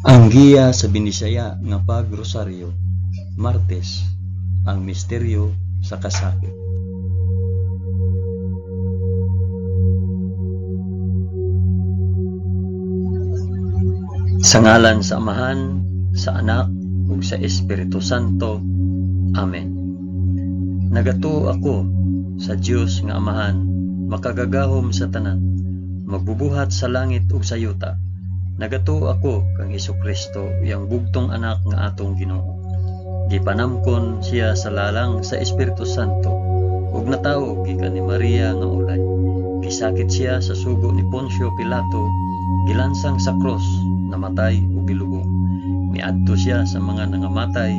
Ang giya sa Binisaya nga pag-rosaryo, Martes, ang misteryo sa kasakit. Sa ngalan sa Amahan, sa Anak, ug sa Espiritu Santo. Amen. Nagatuo ako sa Dios nga Amahan, makagagahom sa tanan, magbubuhat sa langit ug sa yuta. Nagatuo ako kang Hesukristo, iyang bugtong anak nga atong Ginoo. Gipanamkon siya sa lalang sa Espiritu Santo, ug natawo gikan ni Maria nga ulay. Gisakit siya sa sugo ni Poncio Pilato, gilansang sa krus, namatay ug gilubong. Miadto siya sa mga nangamatay,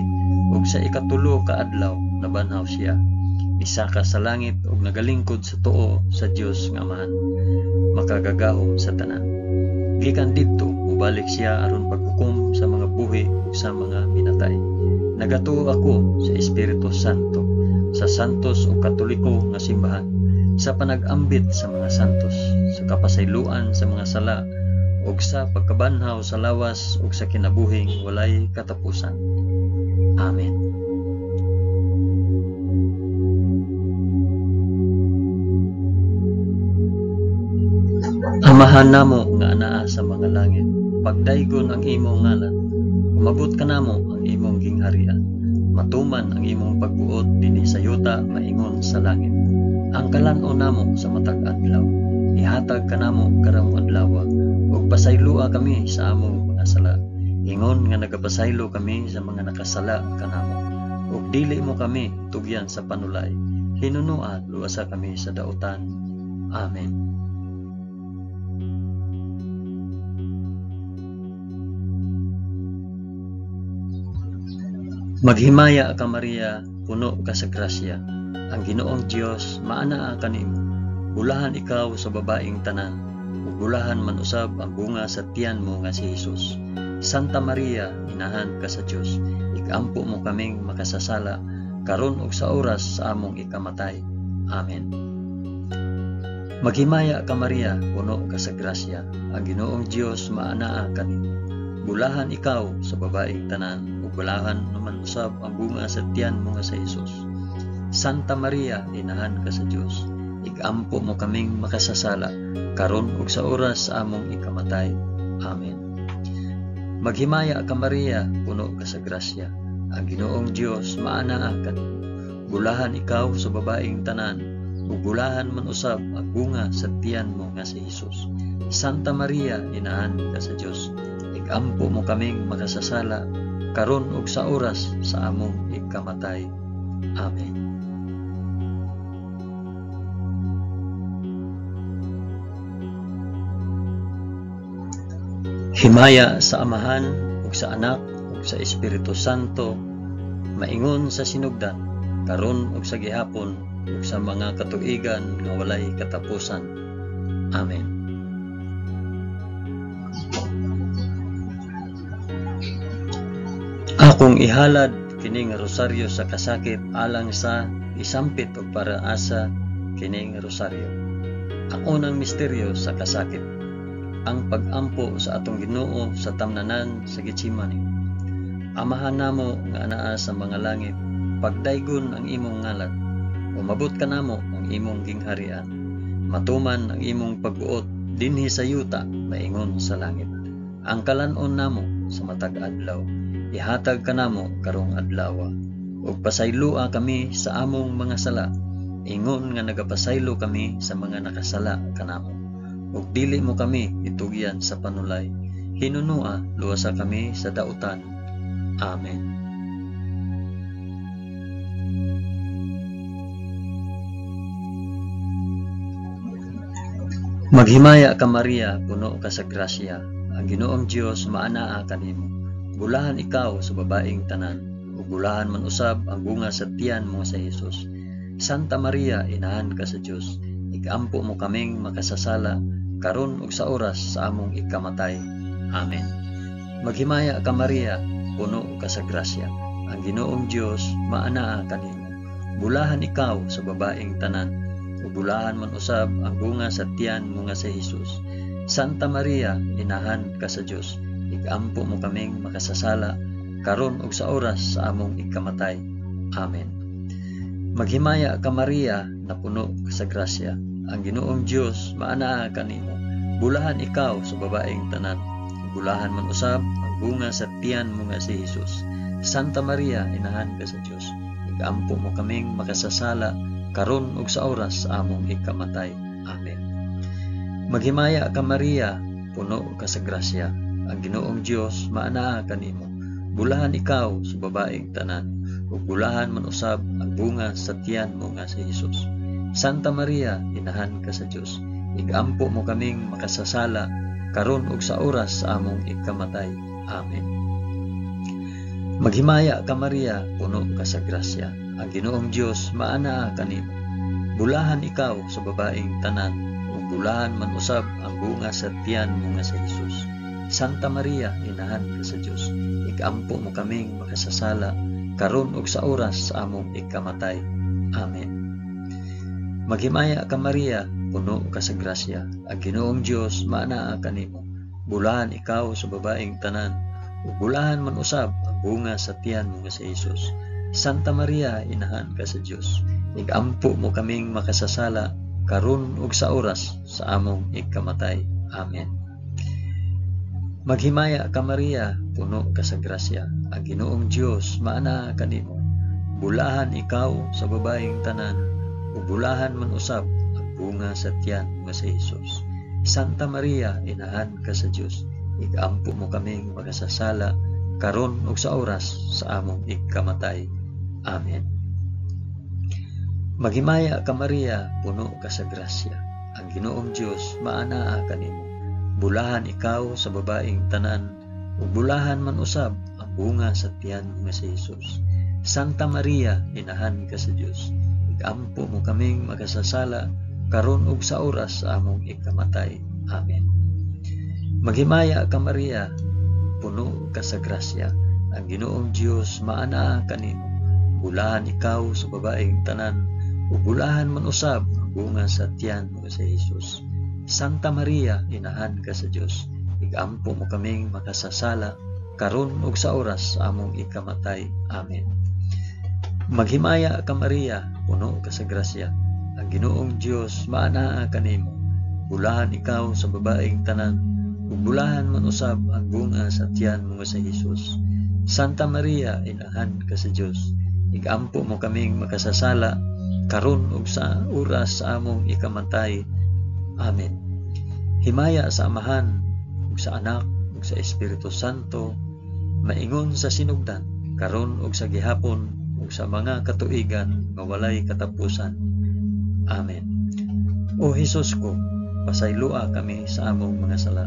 ug sa ikatulo ka adlaw nabanhaw siya. Misaka sa langit ug nagalingkod sa tuo sa Dios nga Amahan, makagagahom sa tanan. Gikan didto mobalik siya aron paghukom sa mga buhi ug sa mga minatay. Nagatuo ako sa Espiritu Santo, sa santos ug katoliko nga simbahan, sa panag-ambit sa mga santos, sa kapasayloan sa mga sala, ug sa pagkabanhaw sa lawas ug sa kinabuhing walay katapusan. Amen. Amahan namo nga anaa sa mga langit, pagdaygon ang imong ngalan, umabot kanamo ang imong gingharian, matuman ang imong pagbuot dinhi sa yuta maingon sa langit. Ang kalan-on namo sa matag adlaw, ihatag kanamo karong adlaw, ug pasayloa kami sa among mga sala, ingon nga nagapasaylo kami sa mga nakasala kanamo. Ug dili mo kami tugyan sa panulay, hinunua luwasa kami sa dautan. Amen. Maghimaya ka Maria, puno ka sa grasya. Ang Ginoong Dios maanaa kanimo. Bulahan ikaw sa babaeng tanan, ug bulahan man usab ang bunga sa tiyan mo nga si Hesus. Santa Maria, inahan ka sa Dios, ikampo mo kaming makasasala karon ug sa oras sa among ikamatay. Amen. Maghimaya ka Maria, puno ka sa grasya. Ang Ginoong Dios maanaa kanimo. Bulahan ikaw sa babaeng tanan, ug bulahan naman usab ang bunga sa tiyan mo nga sa Hesus. Santa Maria, inahan ka sa Dios, ikampo mo kaming makasasala, karon ug sa oras sa among ikamatay. Amen. Maghimaya ka Maria, puno ka sa grasya. Ang Ginoong Dios maanaa kanimo. Bulahan ikaw sa babaeng tanan, ug bulahan man usab ang bunga sa tiyan mo nga si Hesus. Santa Maria, inahan ka sa Dios, ikampo mo kaming makasasala, karon ug sa oras sa among ikamatay. Amen. Himaya sa Amahan ug sa Anak ug sa Espiritu Santo, maingon sa sinugdan, karon ug sa gihapon ug sa mga katuigan nga walay katapusan. Amen. Akong ihalad kining rosaryo sa kasakit alang sa isampit og para asa kining rosaryo. Ang unang misteryo sa kasakit, ang pag-ampo sa atong Ginoo sa tamnanan sa Getsemani. Amahan namo nga anaa sa mga langit, pagdaygon ang imong ngalan, umabot kanamo ang imong gingharian, matuman ang imong pagbuot dinhi sa yuta maingon sa langit. Ang kalan-on namo sa matag adlaw, ihatag kanamo karong adlaw, ug pasayloa kami sa among mga sala, ingon nga nagapasaylo kami sa mga nakasala kanamo. Ug dili mo kami itugyan sa panulay, hinunua luwasa kami sa dautan. Amen. Maghimaya ka Maria, puno ka sa grasya. Ang Ginoong Dios maanaa kanimo. Bulahan ikaw sa babaeng tanan, ug bulahan man usab ang bunga sa tiyan mo sa Hesus. Santa Maria, inahan ka sa Dios, ikampo mo kaming makasasala, karon ug sa oras sa among ikamatay. Amen. Maghimaya ka Maria, puno ka sa grasya. Ang Ginoong Dios maanaa kanimo. Bulahan ikaw sa babaeng tanan, ug bulahan man usab ang bunga sa tiyan mo nga sa Hesus. Santa Maria, inahan ka sa Dios, Igampo mo kaming makasasala, karon ug sa oras sa among ikamatay. Amen. Maghimaya ka Maria, napuno ka sa grasya. Ang Ginoong Dios maanaa kanimo. Bulahan ikaw sa babaeng tanan. Bulahan man usab ang bunga sa tiyan mo nga si Hesus. Santa Maria, inahan ka sa Dios. Igampo mo kaming makasasala karon ug sa oras sa among ikamatay. Amen. Maghimaya ka Maria, puno ka sa grasya. Ang Ginoong Dios maanaa kanimo. Bulahan ikaw sa babaeng tanan, ug bulahan man usab ang bunga sa tiyan mo nga si Hesus. Santa Maria, inahan ka sa Dios. Igampo mo kaming makasasala karon ug sa oras sa among ikamatay. Amen. Maghimaya ka Maria, puno ka sa grasya. Ang Ginoong Dios maanaa kanimo. Bulahan ikaw sa babaeng tanan, ug bulahan man usab ang bunga sa tiyan mo nga si Hesus. Santa Maria, inahan ka sa Dios. Igampo mo kaming makasasala karon ug sa oras sa among ikamatay. Amen. Maghimaya ka Maria, puno ka sa grasya. Ang Ginoong Dios maanaa kanimo. Bulahan ikaw sa babaeng tanan, ug bulahan man usab ang bunga sa tiyan mo nga si Hesus. Santa Maria, inahan ka sa Dios. Igampo mo kaming makasasala karon ug sa oras sa among ikamatay. Amen. Maghimaya ka Maria, puno ka sa grasya. Ang Ginoong Dios maanaa kanimo. Bulahan ikaw sa babaeng tanan, ug bulahan man usab ang bunga sa tiyan mo si Hesus. Santa Maria, inahan ka sa Dios. Igampo mo kaming makasasala karon ug sa oras sa among ikamatay. Amen. Maghimaya ka Maria, puno ka sa grasya. Ang Ginoong Dios maanaa kanimo. Bulahan ikaw sa babaeng tanan, ug bulahan man usab ang bunga sa tiyan mo nga si Hesus. Santa Maria, inahan ka sa Dios. Igampo mo kaming makasasala karon ug sa oras sa among ikamatay. Amen. Maghimaya ka Maria, puno ka sa grasya. Ang Ginoong Dios maanaa kanimo. Bulahan ikaw sa babaeng tanan, ug bulahan man usab ang bunga sa tiyan mo sa Hesus. Santa Maria, inahan ka sa Dios. Igampo mo kaming makasasala karon ug sa oras sa among ikamatay. Amen. Maghimaya ka Maria, puno ka sa grasya. Ang Ginoong Dios maanaa kanimo. Bulahan ikaw sa babaeng tanan, ug bulahan man usab ang bunga sa tiyan mo nga si Hesus. Santa Maria, inahan ka sa Dios. Igampo mo kaming makasasala karon ug sa oras sa among ikamatay. Amen. Himaya sa Amahan ug sa Anak ug sa Espiritu Santo, maingon sa sinugdan, karon ug sa gihapon ug sa mga katuigan nga walay katapusan. Amen. O Hesus ko, pasayloa kami sa among mga sala.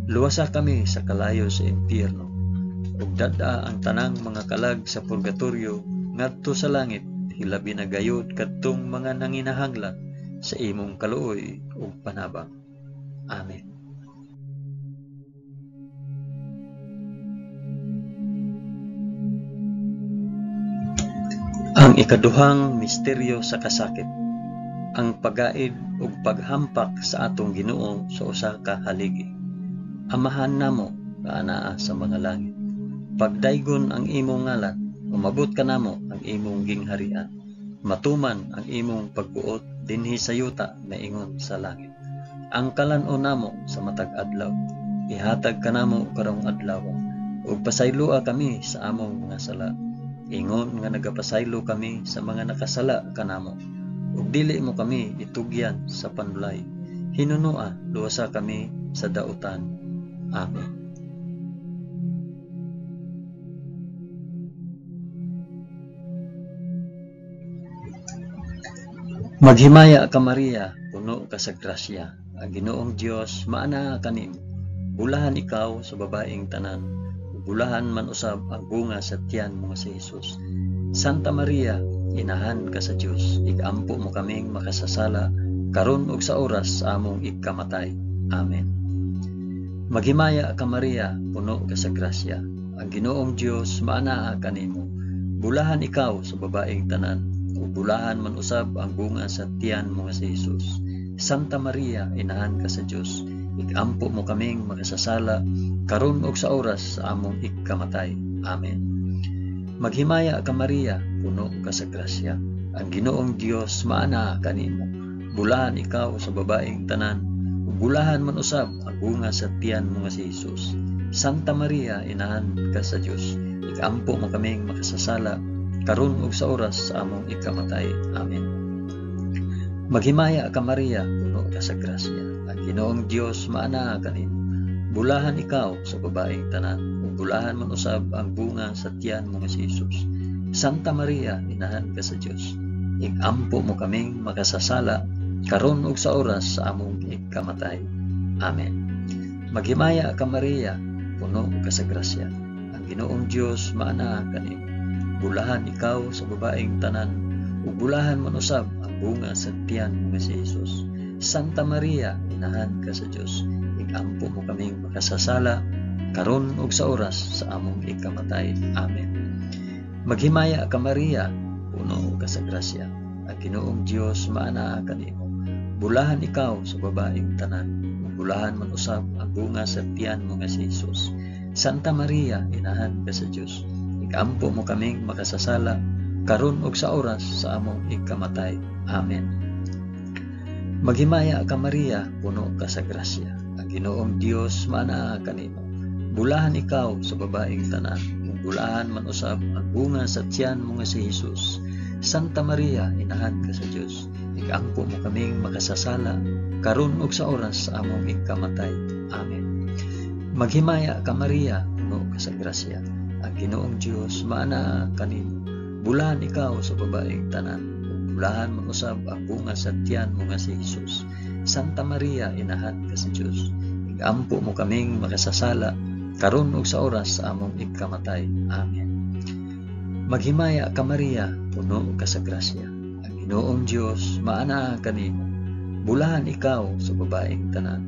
Luwasa kami sa kalayo sa impyerno, ug dad-a ang tanang mga kalag sa purgatorio ngadto sa langit, hilabi na gayud kadtong mga nanginahanglan sa imong kaluoy ug panabang. Amen. Ang ikaduhang misteryo sa kasakit, ang pagaid ug paghampak sa atong Ginoo sa usa ka haligi. Amahan namo nga anaa sa mga langit, pagdaygon ang imong ngalan, umabot kanamo ang imong gingharian. Matuman ang imong pagbuot dinhi sa yuta maingon sa langit. Ang kalan-on namo sa matag adlaw, ihatag kanamo karong adlaw, ug pasayloa kami sa among mga sala, ingon nga nagapasaylo kami sa mga nakasala kanamo. Ug dili mo kami itugyan sa panulay, hinunoa luwasa kami sa dautan. Amen. Maghimaya ka Maria, puno ka sa grasya. Ang Ginoong Dios maanaa kanimo. Bulahan ikaw sa babaeng tanan, ug bulahan man usab ang bunga sa tiyan mo nga si Hesus. Santa Maria, inahan ka sa Dios, igampo mo kaming makasasala karon ug sa oras sa among ikamatay. Amen. Maghimaya ka Maria, puno ka sa grasya. Ang Ginoong Dios maanaa kanimo. Bulahan ikaw sa babaeng tanan, ug bulahan man usab ang bunga sa tiyan mo nga si Hesus. Santa Maria, inahan ka sa Dios, igampo mo kaming makasasala karon ug sa oras sa among ikamatay. Amen. Maghimaya ka Maria, puno ka sa grasya. Ang Ginoong Dios maanaa kanimo. Bulahan ikaw sa babaeng tanan, ug bulahan man usab ang bunga sa tiyan mo nga si Jesus. Santa Maria, inahan ka sa Dios, ikaampo mo kaming makasasala, karon ug sa oras sa among ikamatay. Amen. Maghimaya ka Maria, puno ka sa grasya. Ang Ginoong Dios maanaa kanimo. Bulahan ikaw sa babaeng tanan, ug bulahan man usab ang bunga sa tiyan mo nga si Jesus. Santa Maria, inahan ka sa Dios, ikampo mo kaming makasasala, karon ug sa oras sa among ikamatay. Amen. Maghimaya ka Maria, puno ka sa grasya. Ang Ginoong Dios maanaa kanimo. Bulahan ikaw sa babaeng tanan, ug bulahan man usab ang bunga sa tiyan mo nga si Jesus. Santa Maria, inahan ka sa Dios, ikampo mo kaming makasasala, karon ug sa oras sa among ikamatay. Amen. Maghimaya ka Maria, puno ka sa grasya. Ang Ginoong Dios maanaa kanimo. Bulahan ikaw sa babaeng tanan, ug bulahan man usab ang bunga sa tiyan mo nga si Jesus. Santa Maria, inahan ka sa Dios, ikampo mo kaming makasasala, karon ug sa oras sa among ikamatay. Amen. Maghimaya ka Maria, puno ka sa grasya. Ang Ginoong Dios maanaa kanimo. Bulahan ikaw sa babaeng tanan, ug bulahan man usab ang bunga sa tiyan mo nga si Jesus. Santa Maria, inahan ka sa Dios, ikampo mo kaming makasasala, karon ug sa oras sa among ikamatay. Amen. Maghimaya ka Maria, puno ka sa grasya. Ang Ginoong Dios maanaa kanimo. Bulahan ikaw sa babaeng tanan, ug bulahan man usab ang bunga sa tiyan mo nga si Jesus. Santa Maria, inahan ka sa Dios, ikampo mo kaming makasasala, karon ug sa oras sa among ikamatay. Amen. Maghimaya ka Maria, puno ka sa grasya. Ang Ginoong Dios maanaa kanimo. Bulahan ikaw sa babaeng tanan,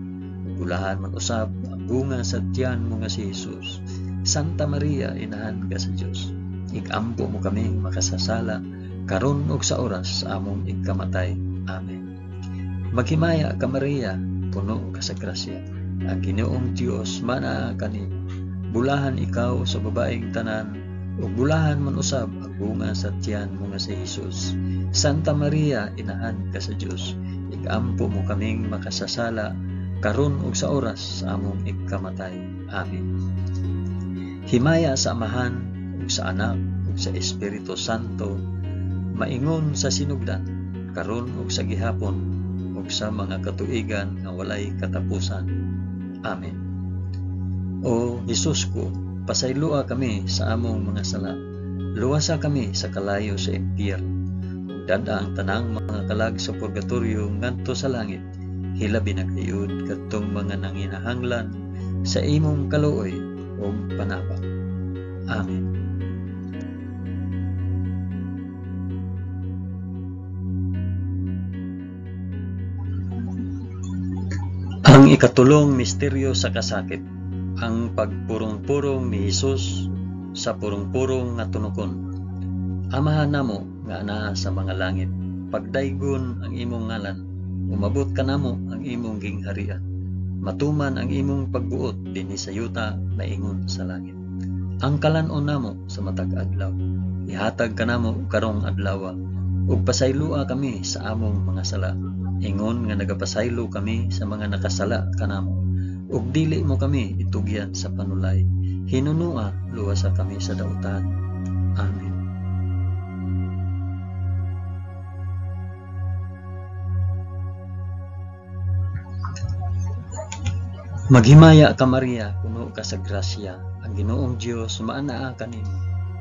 ug bulahan man usab ang bunga sa tiyan mo nga si Jesus. Santa Maria, inahan ka sa Dios, ikampo mo kaming makasasala, karon ug sa oras sa among ikamatay. Amen. Maghimaya ka Maria, puno ka sa grasya. Ang Ginoong Dios maanaa kanimo. Bulahan ikaw sa babaeng tanan, ug bulahan man usab ang bunga sa tiyan mo nga si Jesus. Santa Maria, inahan ka sa Dios, ikampo mo kaming makasasala, karon ug sa oras sa among ikamatay. Amen. Himaya sa Amahan ug sa Anak ug sa Espiritu Santo, maingon sa sinugdan, karon ug sa gihapon, ug sa mga katuigan nga walay katapusan. Amen. O Jesus ko, pasayloa kami sa among mga sala. Luwasa kami sa kalayo sa impyerno. Ug dad-a ang tanang mga kalag sa purgatorio ngadto sa langit. Hilabi na gayud kadtong mga nanginahanglan sa imong kaluoy ug panabang. Amen. Ang ikatulong misteryo sa kasakit, ang pagpurong-purong ni Hesus sa purong-purong nga tunokon. Amahan namo nga anaa sa mga langit, pagdaygon ang imong ngalan, umabot kanamo ang imong gingharian. Matuman ang imong pagbuot dinhi sa yuta maingon sa langit. Ang kalan-on namo sa matag adlaw, ihatag kanamo karong adlawa, ug pasayloa kami sa among mga sala, ingon nga nagapasaylo kami sa mga nakasala kanamo. Ug dili mo kami itugyan sa panulay, hinunua luwasa kami sa dautan. Amen. Maghimaya ka Maria, puno ka sa grasya, ang Ginoong Dios maanaa kanimo.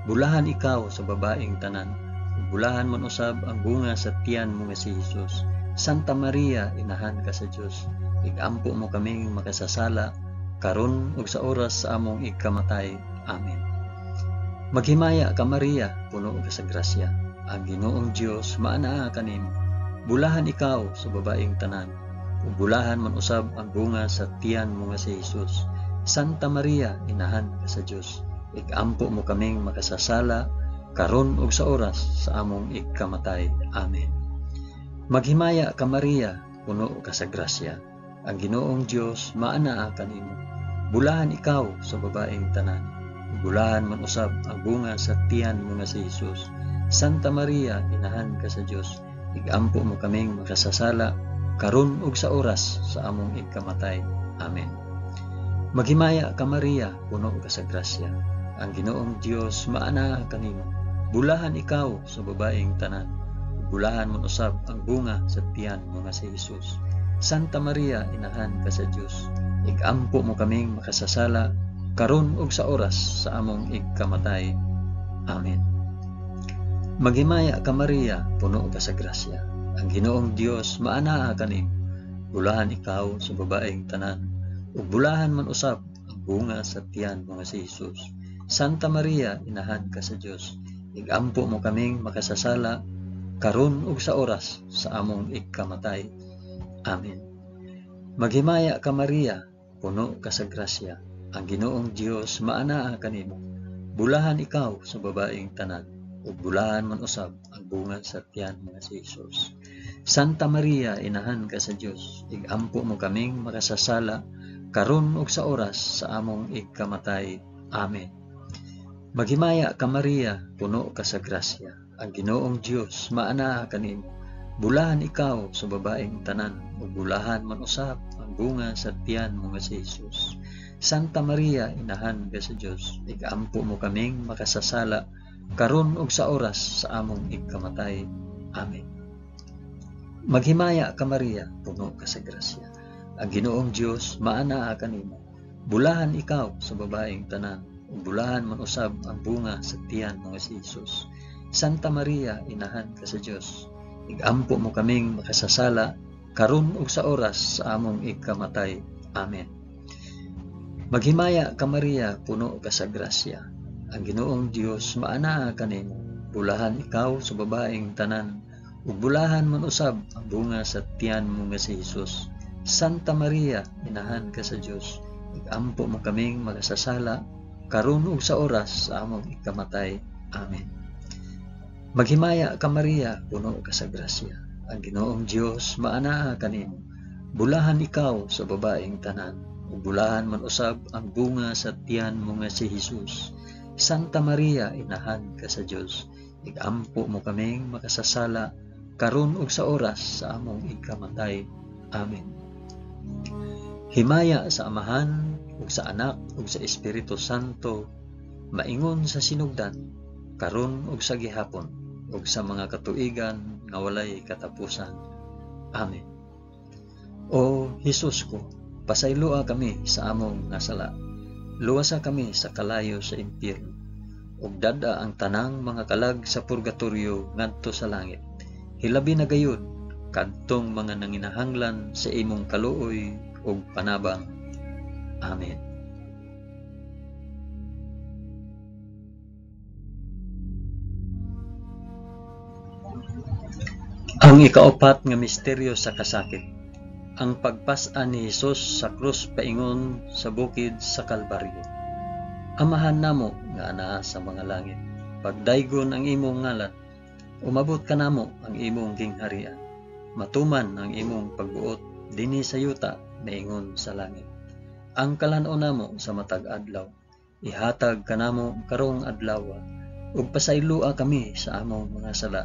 Bulahan ikaw sa babaeng tanan, ug bulahan man usab ang bunga sa tiyan mo nga si Hesus. Santa Maria, inahan ka sa Dios, igampo mo kaming makasasala, karon ug sa oras sa among ikamatay. Amen. Maghimaya ka Maria, puno ka sa grasya, ang Ginoong Dios maanaa kanimo. Bulahan ikaw sa babaeng tanan, ug bulahan man usab ang bunga sa tiyan mo nga si Hesus. Santa Maria, inahan ka sa Dios, igampo mo kaming makasasala, karon ug sa oras sa among ikamatay. Amen. Maghimaya ka Maria, puno ka sa grasya, ang Ginoong Dios maanaa kanimo. Bulahan ikaw sa babaeng tanan, ug bulahan man usab ang bunga sa tiyan mo nga si Hesus. Santa Maria, inahan ka sa Dios, igampo mo kaming makasasala karon ug sa oras sa among igkamatay. Amen. Maghimaya ka Maria, puno ka sa grasya. Ang Ginoong Dios maanaa kanimo. Bulahan ikaw sa babaeng tanan, ug bulahan man usab ang bunga sa tiyan mo nga si Hesus. Santa Maria, inahan ka sa Dios, igampo mo kaming makasasala karon ug sa oras sa among igkamatay. Amen. Maghimaya ka Maria, puno ka sa grasya. Ang Ginoong Dios maanaa kanimo. Bulahan ikaw sa babaeng tanan, ug bulahan man usab ang bunga sa tiyan mo nga si Hesus. Santa Maria, inahan ka sa Dios, igampo mo kaming makasasala karon ug sa oras sa among igkamatay. Amen. Maghimaya ka Maria, puno ka sa grasya. Ang Ginoong Dios maanaa kanimo. Bulahan ikaw sa babaeng tanan, ug bulahan man usab ang bunga sa tiyan mo nga si Hesus. Santa Maria, inahan ka sa Dios, igampo mo kaming makasasala karon ug sa oras sa among igkamatay. Amen. Maghimaya ka Maria, puno ka sa grasya. Ang Ginoong Dios maanaa kanimo. Bulahan ikaw sa babaeng tanan, ug bulahan man usab ang bunga sa tiyan mo nga si Hesus. Santa Maria, inahan ka sa Dios, igampo mo kaming makasasala karon ug sa oras sa among igkamatay. Amen. Maghimaya ka Maria, puno ka sa grasya. Ang Ginoong Dios maanaa kanimo. Bulahan ikaw sa babaeng tanan, ug bulahan man usab ang bunga sa tiyan mo nga si Hesus. Santa Maria, inahan ka sa Dios, igampo mo kaming makasasala karon ug sa oras sa among igkamatay. Amen. Maghimaya ka Maria, puno ka sa grasya. Ang Ginoong Dios maanaa kanimo. Bulahan ikaw sa babaeng tanan, ug bulahan man usab ang bunga sa tiyan mo nga si Hesus. Santa Maria, inahan ka sa Dios, igampo mo kaming makasasala karon ug sa oras sa among ikamatay. Amen. Maghimaya ka Maria, puno ka sa grasya. Ang Ginoong Dios maanaa kanimo. Bulahan ikaw sa babaeng tanan, ug bulahan man usab ang bunga sa tiyan mo nga si Hesus. Santa Maria, inahan ka sa Dios, igampo mo kaming makasasala karon ug sa oras sa among ikamatay. Amen. Himaya sa Amahan ug sa Anak ug sa Espiritu Santo, maingon sa sinugdan, karon ug sa gihapon, ug sa mga katuigan nga walay katapusan. Amen. O Hesus ko, pasayloa kami sa among nasala. Luwasa kami sa kalayo sa impyerno, ug dad-a ang tanang mga kalag sa purgatorio ngadto sa langit. Hilabi na gayud kadtong mga nanginahanglan sa imong kaluoy ug panabang. Amen. Ang ikaapat nga misteryo sa kasakit, ang pagpas-an ni Hesus sa krus paingon sa bukid sa Kalbaryo. Amahan namo nga anaa sa mga langit, pagdaygon ang imong ngalan, umabot kanamo ang imong gingharian, matuman ang imong pagbuot dinhi sa yuta maingon sa langit. Ang kalan-on namo sa matag adlaw, ihatag kanamo karong adlaw, ug pasayloa kami sa among mga sala,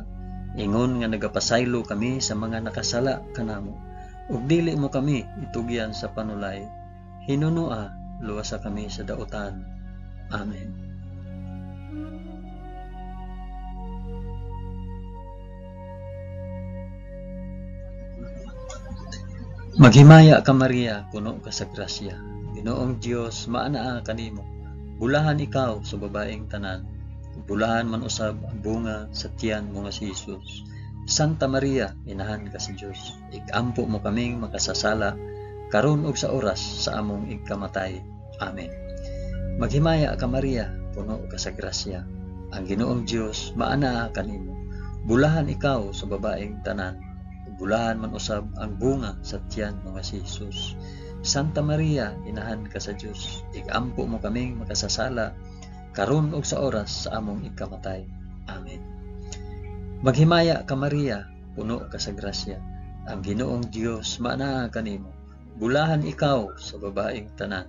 ingon nga nagapasaylo kami sa mga nakasala kanamo, ug dili mo kami itugyan sa panulay, hinunoa luwasa kami sa dautan. Amen. Maghimaya ka Maria, puno ka sa grasya. Ginoong Dios maanaa kanimo. Bulahan ikaw sa babaeng tanan, bulahan man usab ang bunga sa tiyan mo nga si Hesus. Santa Maria, inahan ka sa Dios, igampo mo kaming makasasala karon ug sa oras sa among igkamatay. Amen. Maghimaya ka Maria, puno ka sa grasya. Ang Ginoong Dios maanaa kanimo. Bulahan ikaw sa babaeng tanan, bulahan man usab ang bunga sa tiyan mo nga si Hesus. Santa Maria, inahan ka sa Dios, igampo mo kaming makasasala karon ug sa oras sa among ikamatay. Amen. Maghimaya ka Maria, puno ka sa grasya. Ang Ginoong Dios maanaa kanimo. Bulahan ikaw sa babaeng tanan,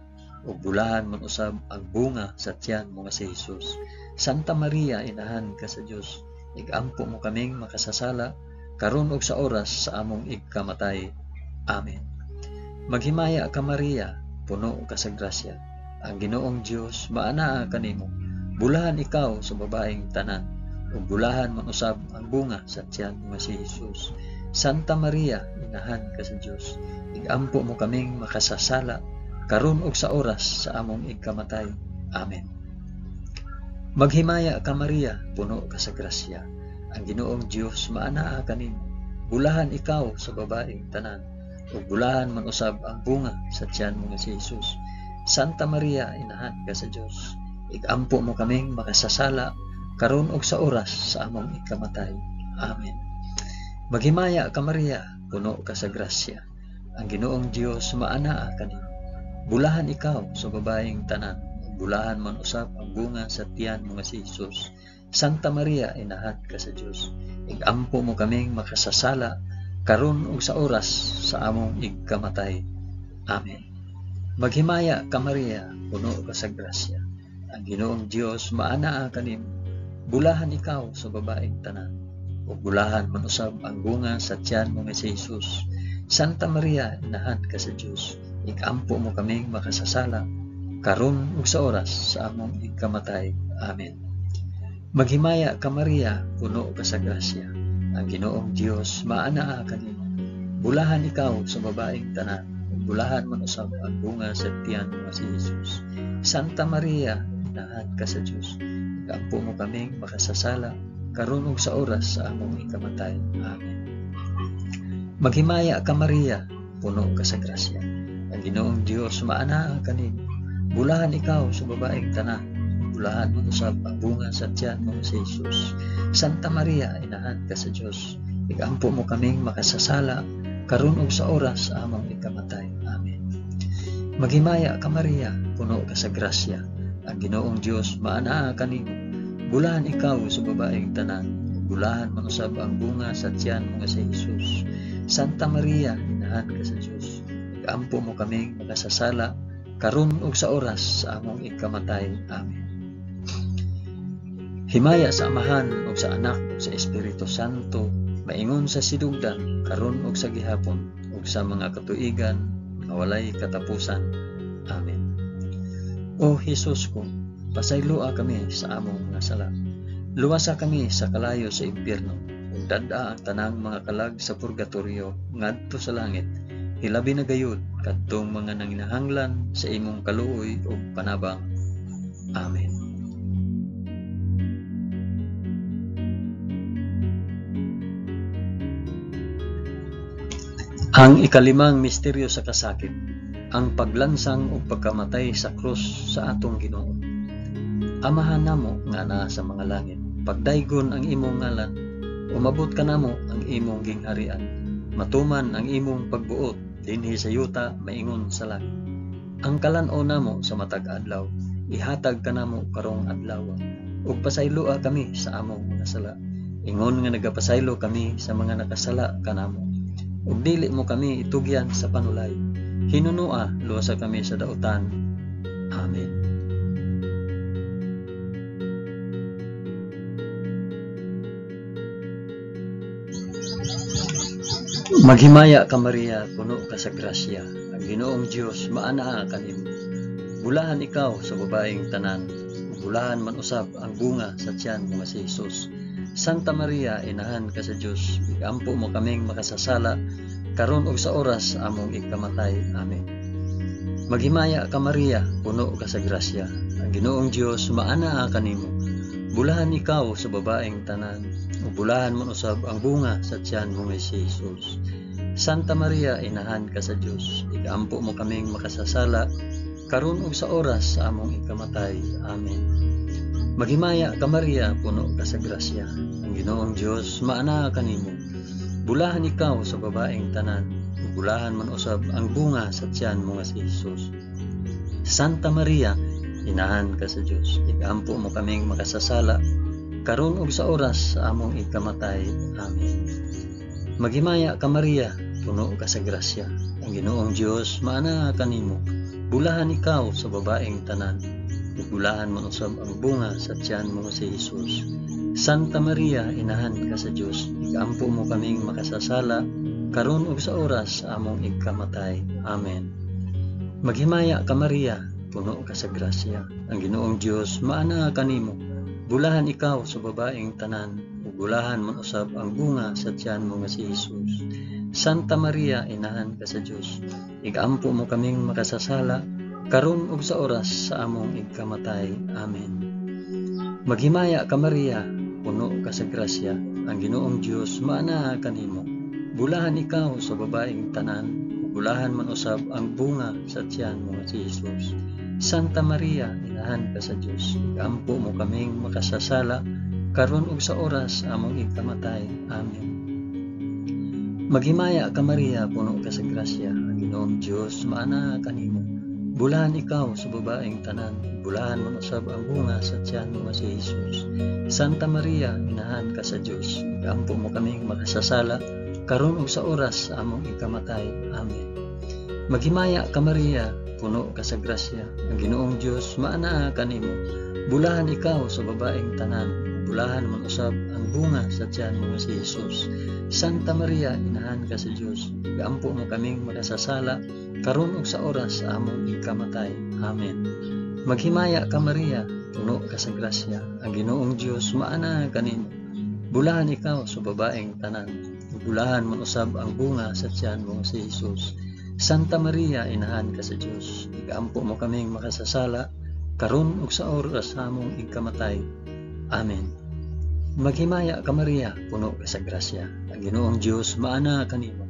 ug bulahan man usab ang bunga sa tiyan mo nga si Hesus. Santa Maria, inahan ka sa Dios, igampo mo kaming makasasala karon ug sa oras sa among igkamatay. Amen. Maghimaya ka Maria, puno ka sa grasya. Ang Ginoong Dios maanaa kanimo. Bulahan ikaw sa babaeng tanan, ug bulahan man usab ang bunga sa tiyan mo nga si Hesus. Santa Maria, inahan ka sa Dios, igampo mo kaming makasasala karon ug sa oras sa among igkamatay. Amen. Maghimaya ka Maria, puno ka sa grasya. Ang Ginoong Dios maanaa kanimo. Bulahan ikaw sa babaeng tanan, ug bulahan man usab ang bunga sa tiyan mo nga si Hesus. Santa Maria, inahan ka sa Dios, igampo mo kaming makasasala karon ug sa oras sa among ikamatay. Amen. Maghimaya ka Maria, puno ka sa grasya. Ang Ginoong Dios maanaa kanimo. Bulahan ikaw sa babaeng tanan, ug bulahan man usab ang bunga sa tiyan mo nga si Hesus. Santa Maria, inahan ka sa Dios, igampo mo kaming makasasala karon ug sa oras sa among igkamatay. Amen. Maghimaya ka Maria, puno ka sa grasya. Ang Ginoong Dios maanaa kanimo. Bulahan ikaw sa babaeng tanan, ug bulahan man usab ang bunga sa tiyan mo nga si Hesus. Santa Maria, inahan ka sa Dios, igampo mo kaming makasasala karon ug sa oras sa among igkamatay. Amen. Maghimaya ka Maria, puno ka sa grasya. Ang Ginoong Dios maanaa kanimo. Bulahan ikaw sa babaeng tanan, ug bulahan man usab ang bunga sa tiyan mo nga si Hesus. Santa Maria, inahan ka sa Dios, igampo mo kaming makasasala karon ug sa oras sa among ikamatay. Amen. Maghimaya ka Maria, puno ka sa grasya. Ang Ginoong Dios maanaa kanimo. Bulahan ikaw sa babaeng tanan, bulahan man usab ang bunga sa tiyan mo si Hesus. Santa Maria, inahan ka sa Dios, igampo mo kaming makasasala karon ug sa oras sa among ikamatay. Amen. Maghimaya ka Maria, puno ka sa grasya. Ang Ginoong Dios maanaa kanimo. Bulahan ikaw sa babaeng tanan, bulahan man usab ang bunga sa tiyan mo nga si Hesus. Santa Maria, inahan ka sa Dios, igampo mo kaming makasasala karon ug sa oras sa among ikamatay. Amen. Himaya sa Amahan ug sa Anak ug sa Espiritu Santo, maingon sa sidugdan karon ug sa gihapon ug sa mga katuigan nga walay katapusan. Amen. O Hesus ko, pasayloa kami sa among mga sala. Luwasa kami sa kalayo sa impyerno ug dad-a ang tanang mga kalag sa purgatorio ngadto sa langit. Hilabi na gayud kadtong mga nanginahanglan sa imong kaluoy ug panabang. Amen. Ang ikalimang misteryo sa kasakit, ang paglansang ug pagkamatay sa krus sa atong Ginoo. Amahan namo nga naa sa mga langit, pagdaygon ang imong ngalan, umabot kanamo ang imong gingharian, matuman ang imong pagbuot dinhi sa yuta maingon sa langit. Ang kalan-on namo sa matag adlaw, ihatag kanamo karong adlaw, ug pasayloa kami sa among mga sala, ingon nga nagapasaylo kami sa mga nakasala kanamo. Ug dili mo kami itugyan sa panulay, hinunua luwasa kami sa dautan. Amen. Maghimaya ka Maria, puno ka sa grasya. Ang Ginoong Dios maanaa kanimo. Bulahan ikaw sa babaeng tanan, ug bulahan man usab ang bunga sa tiyan mo nga si Hesus. Santa Maria, inahan ka sa Dios, igampo mo kaming makasasala karon ug sa oras sa among ikamatay. Amen. Maghimaya ka Maria, puno ka sa grasya. Ang Ginoong Dios maanaa kanimo. Bulahan ikaw sa babaeng tanan, ug bulahan man usab ang bunga sa tiyan mo nga si Hesus. Santa Maria, inahan ka sa Dios, igampo mo kaming makasasala karon ug sa oras sa among ikamatay. Amen. Maghimaya ka Maria, puno ka sa grasya. Ang Ginoong Dios maanaa kanimo. Bulahan ikaw sa babaeng tanan, ug bulahan man usab ang bunga sa tiyan mo nga si Hesus. Santa Maria, inahan ka sa Dios, igampo mo kaming makasasala karon ug sa oras sa among ikamatay. Amen. Maghimaya ka Maria, puno ka sa grasya. Ang Ginoong Dios maanaa kanimo. Bulahan ikaw sa babaeng tanan, ug bulahan man usab ang bunga sa tiyan mo nga si Hesus. Santa Maria, inahan ka sa Dios, ikampo mo kaming makasasala, karon ug sa oras sa among ikamatay. Amen. Maghimaya ka Maria, puno ka sa grasya. Ang Ginoong Dios maanaa kanimo. Bulahan ikaw sa babaeng tanan, ug bulahan man usab ang bunga sa tiyan mo nga si Hesus. Santa Maria, inahan ka sa Dios, igampo mo kaming makasasala, karon ug sa oras sa among ikamatay. Amen. Maghimaya ka Maria, puno ka sa grasya. Ang Ginoong Dios maanaa kanimo. Bulahan ikaw sa babaeng tanan, ug bulahan man usab ang bunga sa tiyan mo nga si Hesus. Santa Maria, inahan ka sa Dios, igampo mo kaming makasasala, karon ug sa oras sa among ikamatay. Amen. Maghimaya ka Maria, puno ka sa grasya. Ang Ginoong Dios maanaa kanimo. Bulahan ikaw sa babaeng tanan, bulahan man usab ang bunga sa tiyan mo nga si Hesus. Santa Maria, inahan ka sa Dios, igampo mo kaming makasasala, karon ug sa oras sa among ikamatay. Amen. Maghimaya ka Maria, puno ka sa grasya. Ang Ginoong Dios maanaa kanimo. Bulahan ikaw sa babaeng tanan, bulahan man usab ang bunga sa tiyan mo nga si Hesus. Santa Maria, inahan ka sa Dios, igampo mo kaming makasasala, karon ug sa oras sa among ikamatay. Amen. Maghimaya ka Maria, puno ka sa grasya. Ang Ginoong Dios maanaa kanimo. Bulahan ikaw sa babaeng tanan, bulahan man usab ang bunga sa tiyan mo nga si Hesus. Santa Maria, inahan ka sa Dios, igampo mo kaming makasasala, karon ug sa oras sa among ikamatay. Amen. Maghimaya ka Maria, puno ka sa grasya. Ang Ginoong Dios maanaa kanimo.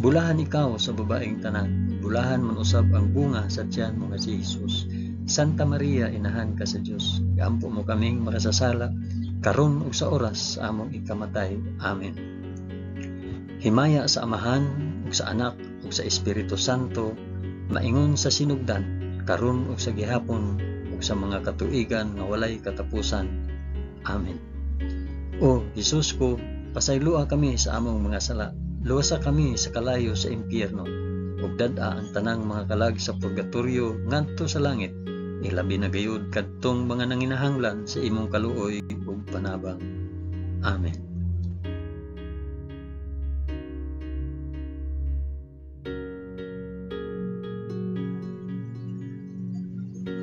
Bulahan ikaw sa babaeng tanan, bulahan man usab ang bunga sa tiyan mo nga si Hesus. Santa Maria, inahan ka sa Dios, igampo mo kaming makasasala, karon ug sa oras sa among ikamatay. Amen. Himaya sa Amahan ug sa Anak ug sa Espiritu Santo, maingon sa sinugdan, karon ug sa gihapon ug sa mga katuigan nga walay katapusan. Amen. O Hesus ko, pasayloa kami sa among mga sala, luwasa kami sa kalayo sa impyerno, ug dad-a ang tanang mga kalag sa purgatorio ngadto sa langit, ilabi na gayud kadtong mga nanginahanglan sa imong kaluoy ug panabang. Amen.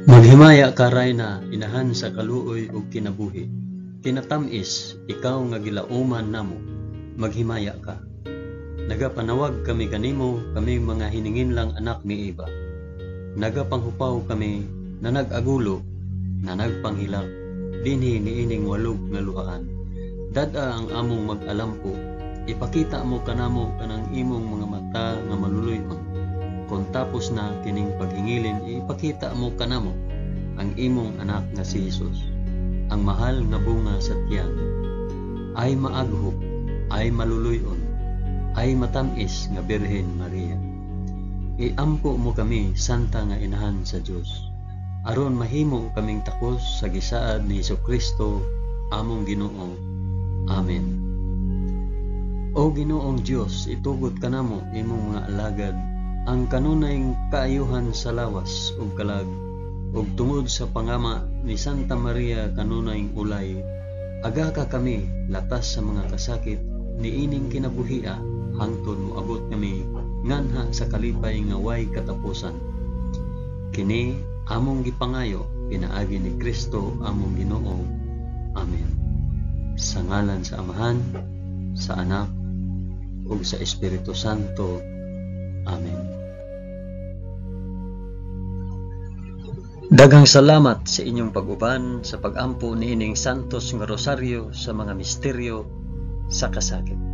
Maghimaya ka Rayna, inahan sa kaluoy ug kinabuhi. Kinatamis, ikaw nga gilauman namo, maghimaya ka. Nagapanawag kami kanimo, kami mga hininginlang anak ni Eva. Nagapanghupaw kami na nag-agulo, na nagpanghilak, dinhi niining walog nga luhaan. Dad-a ang among mag-alampo, ipakita mo kanamo kanang imong mga mata nga maluluy-on. Kung tapos na kining paghingilin, ipakita mo kanamo ang imong anak nga si Hesus, ang mahal nga bunga sa tiyan. Ay maaghop, ay maluluy-on, ay matamis nga Birhen Maria. Iampo mo kami, Santa nga Inahan sa Dios, aron mahimo kaming takos sa gisaad ni Hesukristo among Ginoo. Amen. O Ginoong Dios, itugot kanamo imong mga alagad ang kanunay kaayuhan sa lawas ug kalag, ug tungod sa pangama ni Santa Maria kanunay ulay, aga ka kami latas sa mga kasakit niining kinabuhia hangtod moabot kami nganha sa kalipay nga way katapusan. Kini among gipangayo pinaagi ni Kristo among Ginoo. Amen. Sa ngalan sa Amahan, sa Anak, ug sa Espiritu Santo. Amen. Daghang salamat sa inyong pag-uban sa pag-ampo niining Santos nga Rosaryo sa mga misteryo sa kasakit.